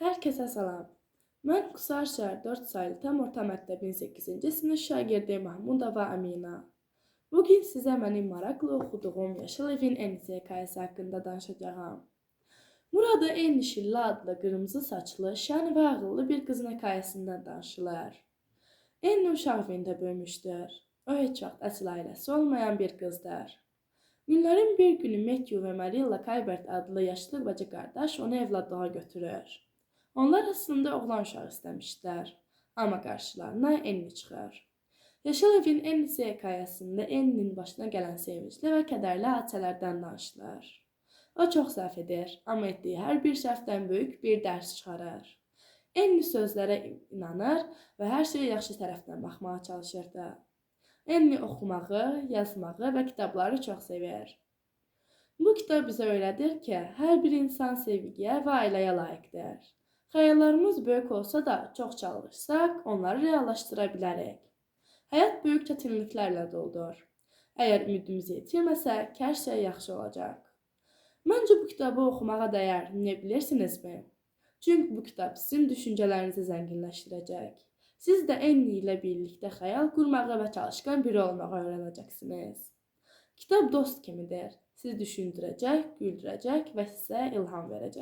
Hər kəsə salam. Mən Qusar şəhər 4 saylı tam orta məktəbin 8-ci sinif şagirdi Mahmudova Amina. Bu gün sizə mənim maraqla oxuduğum Yaşıl Evin Ennisi hekayəsi haqqında danışacağam. Burada Enni Şillə adlı qırmızı saçlı, şən və ağıllı bir qızın hekayəsindən danışılır. Enni uşaq evində böyümüşdür. O heç vaxt əsl ailəsi olmayan bir qızdır. Günlərin bir günü Matthew və Marilla Kaybert adlı yaşlı bacı qardaş onu evladlığa götürür. Onlar əslində oğlan uşağı istəmişdilər, amma qarşılarına Enni çıxır. Yaşıl Evin Ennisi hekayəsində Enninin başına gələn sevincli və kədərli hadisələrdən danışılır. O çox səhv edir, amma etdiyi hər bir səhvdən böyük bir dərs çıxarır. Enni sözlərə inanır və hər şeyə yaxşı tərəfdən baxmağa çalışırdı. Enni oxumağı, yazmağı və kitabları çox sevir. Bu kitab bizə öyrədir ki, hər bir insan sevgiyə və ailəyə layiqdir. Xəyallarımız böyük olsa da, çox çalışsaq, onları reallaşdıra bilərik. Həyat böyük çətinliklərlə doludur. Əgər ümidimizi itirməsək, hər şey yaxşı olacaq. Məncə bu kitabı oxumağa dəyər. Niyə bilirsinizmi? Çünki bu kitab sizin düşüncələrinizi zənginləşdirəcək. Siz də Enni ilə birlikdə xəyal qurmağı və çalışqan biri olmağı öyrənəcəksiniz. Kitab dost kimidir. Sizi düşündürəcək, güldürəcək və sizə ilham verəcək.